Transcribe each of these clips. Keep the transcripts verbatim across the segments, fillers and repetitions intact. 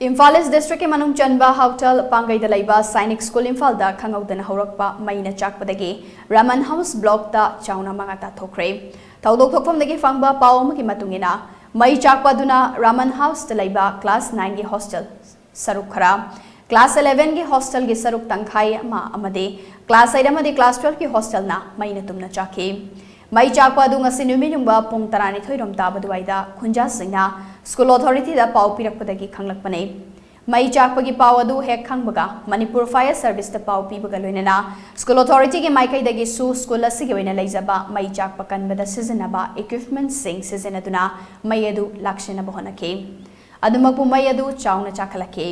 ꯏꯝꯐꯥꯜ ꯏꯁ ꯗꯤꯁꯇ꯭ꯔꯤꯛꯀꯤ ꯃꯅꯨꯡ ꯆꯟꯕ ꯍꯥꯎꯇꯦꯜ ꯄꯥꯡꯒꯩꯗ ꯂꯩꯕ ꯁꯥꯏꯅꯤꯛ ꯁ꯭ꯀꯨꯜ ꯏꯝꯐꯥꯜꯗ ꯈꯪꯍꯧꯗꯅ ꯍꯧꯔꯛꯄ ꯃꯩꯅ ꯆꯥꯛꯄꯗꯒꯤ ꯔꯥꯃꯟ ꯍꯥꯎꯁ ꯕ꯭ꯂꯣꯛꯇ ꯆꯥꯎꯅ ꯑꯃꯥꯡ ꯑꯇꯥ ꯊꯣꯛꯈ꯭ꯔꯦ꯫ ꯊꯧꯗꯣꯛ ꯊꯣꯛꯐꯝꯗꯒꯤ ꯐꯪꯕ ꯄꯥꯎ ꯑꯃꯒꯤ ꯃꯇꯨꯡ ꯏꯟꯅ, ꯃꯩ ꯆꯥꯛꯄ ꯑꯗꯨꯅ ꯔꯥꯃꯟ ꯍꯥꯎꯁꯇ ꯂꯩꯕ ꯀ꯭ꯂꯥꯁ ꯅꯥꯏꯟꯒꯤ ꯍꯣꯁꯇꯦꯜ ꯁꯔꯨꯛ ꯈꯔ, ꯀ꯭ꯂꯥꯁ ꯏꯂꯦꯚꯦꯟꯒꯤ ꯍꯣꯁꯇꯦꯜꯒꯤ ꯁꯔꯨꯛ ꯇꯪꯈꯥꯏ ꯑꯃ ꯑꯃꯗꯤ ꯀ꯭ꯂꯥꯁ ꯑꯩꯠ ꯑꯃꯗꯤ ꯀ꯭ꯂꯥꯁ ꯇꯨꯋꯦꯜꯐꯀꯤ ꯍꯣꯁꯇꯦꯜꯅ ꯃꯩꯅ ꯇꯨꯝꯅ ꯆꯥꯛꯈꯤ꯫ ꯃꯩ ꯆꯥꯛꯄ ꯑꯗꯨ ꯉꯁꯤ ꯅꯨꯃꯤꯠ ꯌꯨꯡꯕ ꯄꯨꯡ ꯇꯔꯥꯅꯤꯊꯣꯏ ꯔꯣꯝ ꯇꯥꯕ ꯑꯗꯨꯋꯥꯏꯗ ꯈꯨꯟꯖꯥꯁꯤꯡꯅ ꯁ꯭ꯀꯨꯜ ꯑꯣꯊꯣꯔꯤꯇꯤꯗ ꯄꯥꯎ ꯄꯤꯔꯛꯄꯗꯒꯤ ꯈꯪꯂꯛꯄꯅꯤ꯫ ꯃꯩ ꯆꯥꯛꯄꯒꯤ ꯄꯥꯎ ꯑꯗꯨ ꯍꯦꯛ ꯈꯪꯕꯒ ꯃꯅꯤꯄꯨꯔ ꯐꯥꯌꯔ ꯁꯔꯚꯤꯁꯇ ꯄꯥꯎ ꯄꯤꯕꯒ ꯂꯣꯏꯅꯅ ꯁ꯭ꯀꯨꯜ ꯑꯣꯊꯣꯔꯤꯇꯤꯒꯤ ꯃꯥꯏꯀꯩꯗꯒꯤꯁꯨ ꯁ꯭ꯀꯨꯜ ꯑꯁꯤꯒꯤ ꯑꯣꯏꯅ ꯂꯩꯖꯕ ꯃꯩ ꯆꯥꯛꯄ ꯀꯟꯕꯗ ꯁꯤꯖꯤꯟꯅꯕ ꯏꯀ꯭ꯋꯤꯞꯃꯦꯟꯠꯁꯤꯡ ꯁꯤꯖꯤꯟꯅꯗꯨꯅ ꯃꯩ ꯑꯗꯨ ꯂꯥꯛꯁꯤꯟꯅꯕ ꯍꯣꯠꯅꯈꯤ꯫ ꯑꯗꯨꯃꯛꯄꯨ ꯃꯩ ꯑꯗꯨ ꯆꯥꯎꯅ ꯆꯥꯛꯈꯠꯂꯛꯈꯤ꯫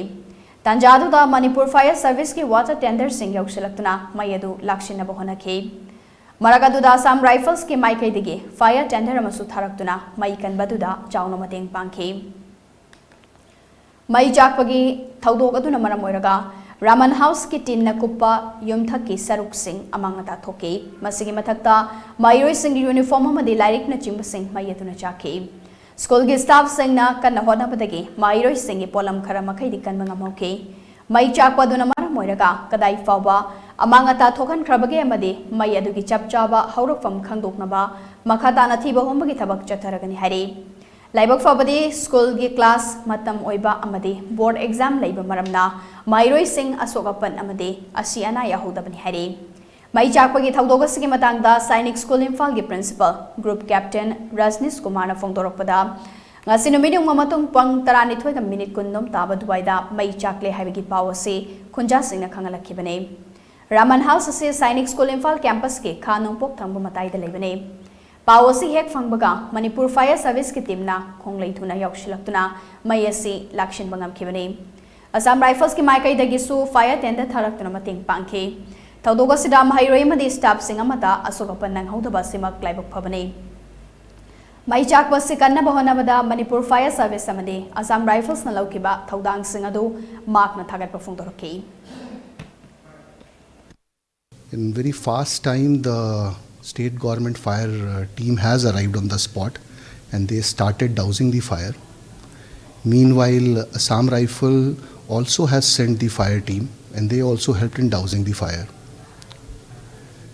ꯇꯥꯟꯖꯥꯗꯨꯗ ꯃꯅꯤꯄꯨꯔ ꯐꯥꯌꯔ ꯁꯔꯚꯤꯁꯀꯤ ꯋꯥꯇꯔ ꯇꯦꯟꯗꯔꯁꯤꯡ ꯌꯧꯁꯤꯜꯂꯛꯇꯨꯅ ꯃꯩ ꯑꯗꯨ ꯂꯥꯛꯁꯤꯟꯅꯕ ꯍꯣꯠꯅꯈꯤ꯫ ꯃꯔꯛ ꯑꯗꯨꯗ ꯑꯁꯥꯝ ꯔꯥꯏꯐꯜꯁꯀꯤ ꯃꯥꯏꯀꯩꯗꯒꯤ ꯐꯥꯌꯔ ꯇꯦꯟꯗꯔ ꯑꯃꯁꯨ ꯊꯥꯔꯛꯇꯨꯅ ꯃꯩ ꯀꯟꯕꯗꯨꯗ ꯆꯥꯎꯅ ꯃꯇꯦꯡ ꯄꯥꯡꯈꯤ꯫ ꯃꯩ ꯆꯥꯛꯄꯒꯤ ꯊꯧꯗꯣꯛ ꯑꯗꯨꯅ ꯃꯔꯝ ꯑꯣꯏꯔꯒ ꯔꯥꯃꯟ ꯍꯥꯎꯁꯀꯤ ꯇꯤꯟꯅ ꯀꯨꯞꯄ ꯌꯨꯝꯊꯛꯀꯤ ꯁꯔꯨꯛꯁꯤꯡ ꯑꯃꯥꯡ ꯑꯇꯥ ꯊꯣꯛꯈꯤ꯫ ꯃꯁꯤꯒꯤ ꯃꯊꯛꯇ ꯃꯍꯩꯔꯣꯏꯁꯤꯡꯒꯤ ꯌꯨꯅꯤꯐꯣꯔꯝ ꯑꯃꯗꯤ ꯂꯥꯏꯔꯤꯛꯅꯆꯤꯡꯕꯁꯤꯡ ꯃꯩ ꯑꯗꯨꯅ ꯆꯥꯛꯈꯤ꯫ ꯁ꯭ꯀꯨꯜꯒꯤ ꯁ꯭ꯇꯥꯐꯁꯤꯡꯅ ꯀꯟꯅ ꯍꯣꯠꯅꯕꯗꯒꯤ ꯃꯍꯩꯔꯣꯏꯁꯤꯡꯒꯤ ꯄꯣꯠꯂꯝ ꯈꯔ ꯃꯈꯩꯗꯤ ꯀꯟꯕ ꯉꯝꯍꯧꯈꯤ꯫ ꯃꯩ ꯆꯥꯛꯄ ꯑꯗꯨꯅ ꯃꯔꯝ ꯑꯣꯏꯔꯒ ꯀꯗꯥꯏ ꯐꯥꯎꯕ ꯑꯃꯥꯡ ꯑꯇꯥ ꯊꯣꯛꯍꯟꯈ꯭ꯔꯕꯒꯦ ꯑꯃꯗꯤ ꯃꯩ ꯑꯗꯨꯒꯤ ꯆꯞ ꯆꯥꯕ ꯍꯧꯔꯛꯐꯝ ꯈꯪꯗꯣꯛꯅꯕ ꯃꯈꯥ ꯇꯥꯅ ꯊꯤꯕ ꯍꯨꯝꯕꯒꯤ ꯊꯕꯛ ꯆꯠꯊꯔꯒꯅꯤ ꯍꯥꯏꯔꯤ꯫ ꯂꯥꯏꯕꯛ ꯐꯕꯗꯤ ꯁ꯭ꯀꯨꯜꯒꯤ ꯀ꯭ꯂꯥꯁ ꯃꯇꯝ ꯑꯣꯏꯕ ꯑꯃꯗꯤ ꯕꯣꯔꯗ ꯑꯦꯛꯖꯥꯝ ꯂꯩꯕ ꯃꯔꯝꯅ ꯃꯍꯩꯔꯣꯏꯁꯤꯡ ꯑꯁꯣꯛ ꯑꯄꯟ ꯑꯃꯗꯤ ꯑꯁꯤ ꯑꯅꯥ ꯌꯥꯎꯍꯧꯗꯕꯅꯤ ꯍꯥꯏꯔꯤ꯫ ꯃꯩ ꯆꯥꯛꯄꯒꯤ ꯊꯧꯗꯣꯛ ꯑꯁꯤꯒꯤ ꯃꯇꯥꯡꯗ ꯁꯥꯏꯅꯤꯛ ꯁ꯭ꯀꯨꯜ ꯏꯝꯐꯥꯜꯒꯤ ꯄ꯭ꯔꯤꯟꯁꯤꯄꯥꯜ ꯒ꯭ꯔꯨꯞ ꯀꯦꯞꯇꯦꯟ ꯔꯖꯅꯤꯁ ꯀꯨꯃꯥꯔꯅ ꯐꯣꯡꯗꯣꯔꯛꯄꯗ, ꯉꯁꯤ ꯅꯨꯃꯤꯠ ꯌꯨꯡꯕ ꯃꯇꯨꯡ ꯄꯨꯡ ꯇꯔꯥꯅꯤꯊꯣꯏꯒ ꯃꯤꯅꯤꯠ ꯀꯨꯟ ꯂꯣꯝ ꯇꯥꯕ ꯑꯗꯨꯋꯥꯏꯗ ꯃꯩ ꯆꯥꯛꯂꯦ ꯍꯥꯏꯕꯒꯤ ꯄꯥꯎ ꯑꯁꯤ ꯈꯨꯟꯖꯥꯁꯤꯡꯅ ꯈꯪꯍꯜꯂꯛꯈꯤꯕꯅꯤ꯫ ꯔꯥꯃꯟ ꯍꯥꯎꯁ ꯑꯁꯤ ꯁꯥꯏꯅꯤꯛ ꯁ꯭ꯀꯨꯜ ꯏꯝꯐꯥꯜ ꯀꯦꯝꯄꯁꯀꯤ ꯈꯥ ꯅꯣꯡꯄꯣꯛ ꯊꯪꯕ ꯃꯇꯥꯏꯗ ꯂꯩꯕꯅꯤ꯫ ꯄꯥꯎ ꯑꯁꯤ ꯍꯦꯛ ꯐꯪꯕꯒ ꯃꯅꯤꯄꯨꯔ ꯐꯥꯌꯔ ꯁꯔꯚꯤꯁꯀꯤ ꯇꯤꯝꯅ ꯈꯣꯡꯂꯩ ꯊꯨꯅ ꯌꯧꯁꯤꯜꯂꯛꯇꯨꯅ ꯃꯩ ꯑꯁꯤ ꯂꯥꯛꯁꯤꯟꯕ ꯉꯝꯈꯤꯕꯅꯤ꯫ ꯑꯁꯥꯝ ꯔꯥꯏꯐꯜꯁꯀꯤ ꯃꯥꯏꯀꯩꯗꯒꯤꯁꯨ ꯐꯥꯌꯔ ꯇꯦꯟꯗꯔ ꯊꯥꯔꯛꯇꯨꯅ ꯃꯇꯦꯡ ꯄꯥꯡꯈꯤ꯫ ꯊꯧꯗꯣꯛ ꯑꯁꯤꯗ ꯃꯍꯩꯔꯣꯏ ꯑꯃꯗꯤ ꯁ꯭ꯇꯥꯐꯁꯤꯡ ꯑꯃꯠꯇ ꯑꯁꯣꯛ ꯑꯄꯟ ꯅꯪꯍꯧꯗꯕ ꯑꯁꯤꯃꯛ ꯂꯥꯏꯕꯛ ꯐꯕꯅꯤ꯫ ꯃꯩ ꯆꯥꯛꯄ ꯑꯁꯤ ꯀꯟꯅꯕ ꯍꯣꯠꯅꯕꯗ ꯃꯅꯤꯄꯨꯔ ꯐꯥꯌꯔ ꯁꯔꯚꯤꯁ ꯑꯃꯗꯤ ꯑꯁꯥꯝ ꯔꯥꯏꯐꯜꯁꯅ ꯂꯧꯈꯤꯕ ꯊꯧꯗꯥꯡꯁꯤꯡ ꯑꯗꯨ ꯃꯍꯥꯛꯅ ꯊꯥꯒꯠꯄ ꯐꯣꯡꯗꯣꯔꯛꯈꯤ꯫ In very fast time, the state government fire uh, team has arrived on the spot and they started dousing the fire. Meanwhile, Assam Rifle also has sent the fire team, and they also helped in dousing the fire.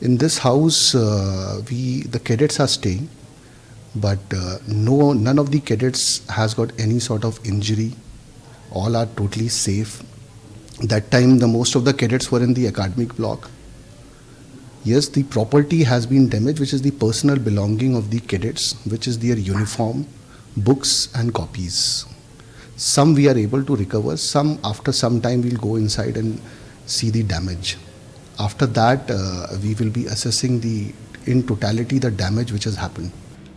In this house, uh, we the cadets are staying, but uh, no, none of the cadets has got any sort of injury. All are totally safe. That time, the most of the cadets were in the academic block. Yes, the property has been damaged, which is the personal belonging of the cadets, which is their uniform, books, and copies. Some we are able to recover. Some, after some time, we'll go inside and see the damage. After that, uh, we will be assessing the in totality the damage which has happened.